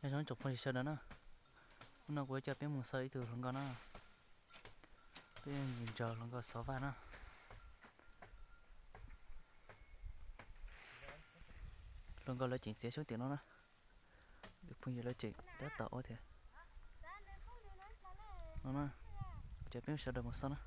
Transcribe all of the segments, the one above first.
Nyob zoo tsoom phooj ywg sawv daws na, hnub no kuv coj peb mus xauj ib tug hluas nkauj na. Peb mus nrog hluas nkauj xov vaj na. Hluas nkauj lawv tseem txiav xyoob tim no na. Phooj ywg lawv tseem tab tom ua thiab. No na, coj peb sawv daws mus xauj na.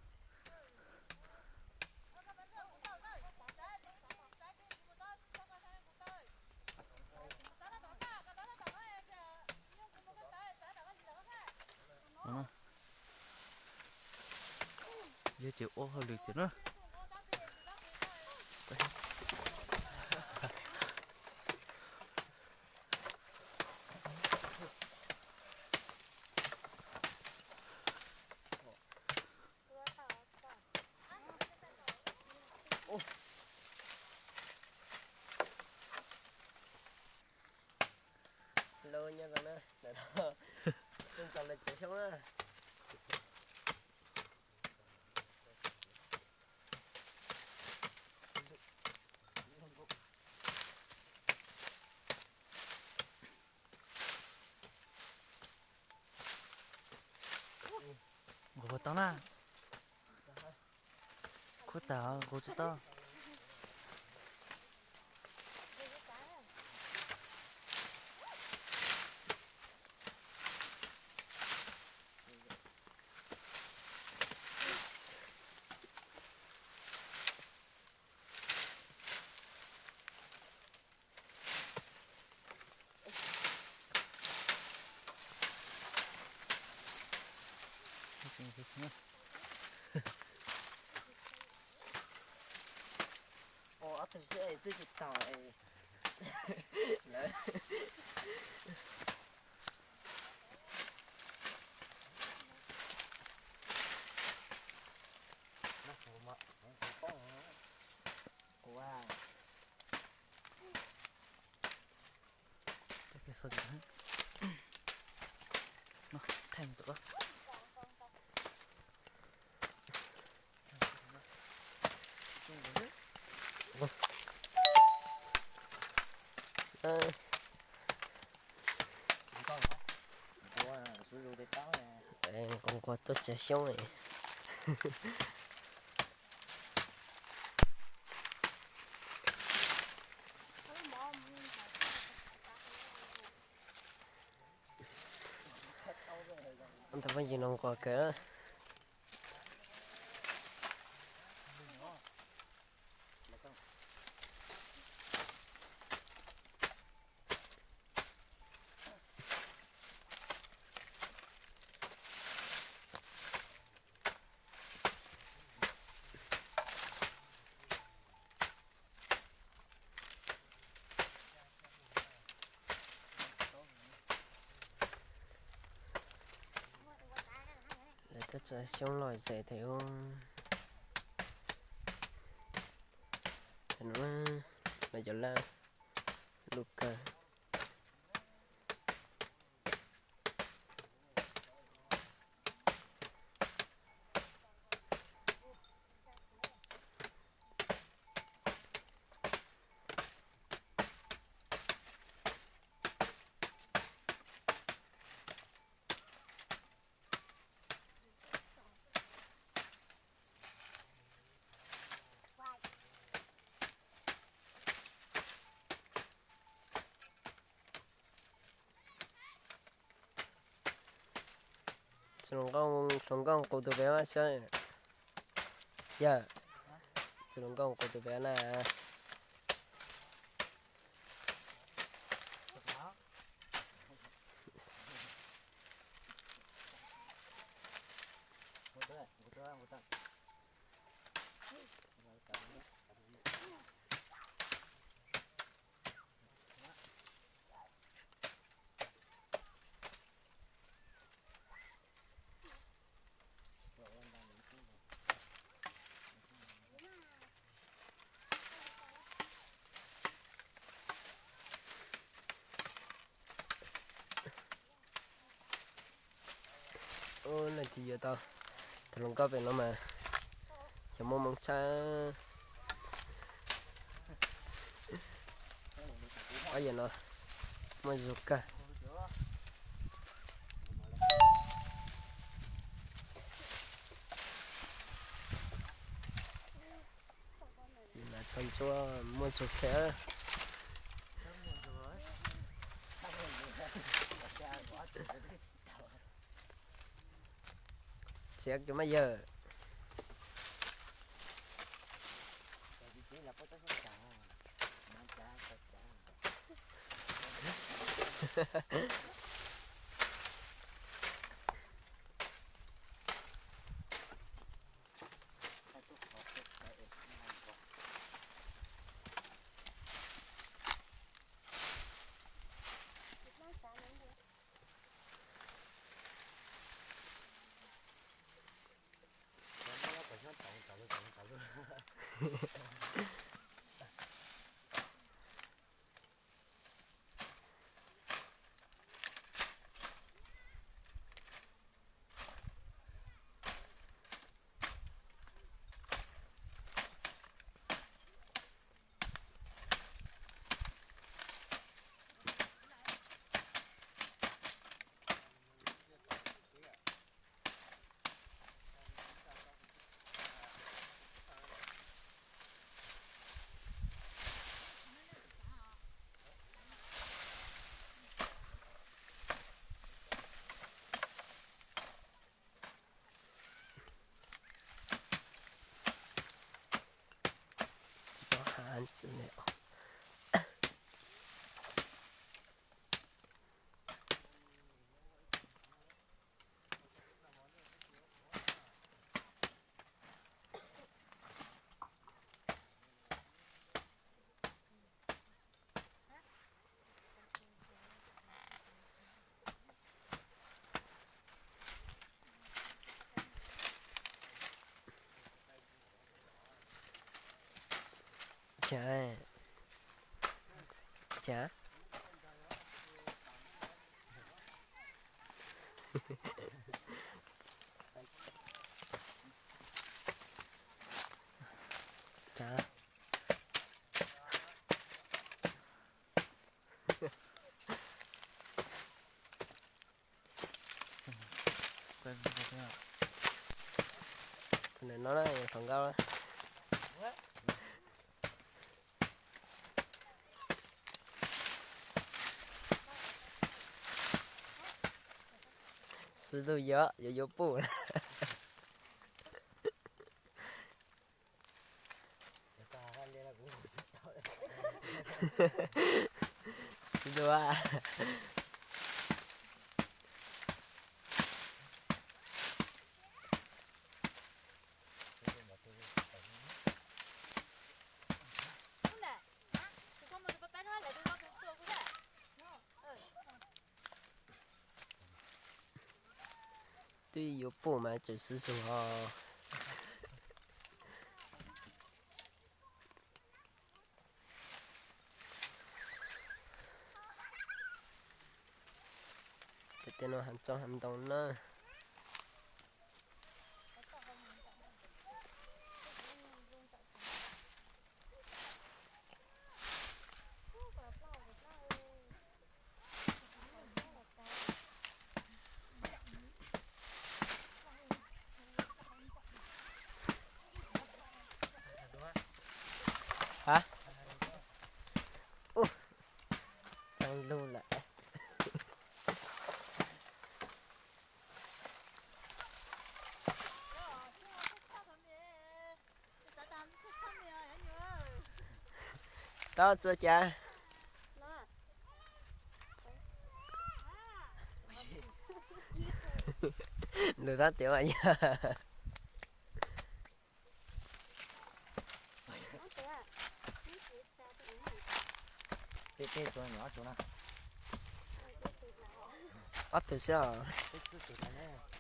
Yog ces ua hauj lwm tiag na. Lawv nyob zoo na, ntawm no kuj tau lawv tsev xyoob na. Nqus puas tau na? Khuv tag nqus tsis tau. Ua ob tug seb twb tsis tau lawm. Nqus nquag tuaj txiav xyoob. Ntawm phooj ywg no nquag kawg. Lawv tuaj txiav xyoob lom zem thiab. Cov no, lawv cov laj lub kawg. Txiv hluas nkauj, hluas nkauj nqus tus pem mas saib. Yog, txiv hluas nkauj nqus tus pem na. Ub, no ces yuav tau tus hluas nkauj pem no mas xyov muaj hmoo tshaj. Ob yam no muaj zug kawg. Txhua ntsuab muaj txhua qhia. Txiav kiag mas yawg. Tsis paub hais txwv ne. Cas, cas, cas. Tus ntawm no na, yog hluas nkauj. Xws lus yuav, yuav yuav puj. Xws lus. Twb yuav puj mas tseem xwb xus ho. Peb tej no hav tsob hav ntoo na. Hab, ub, tau lug lawm. Tau txua cas? Lug tab tias mas yog. Ob tug xwb os.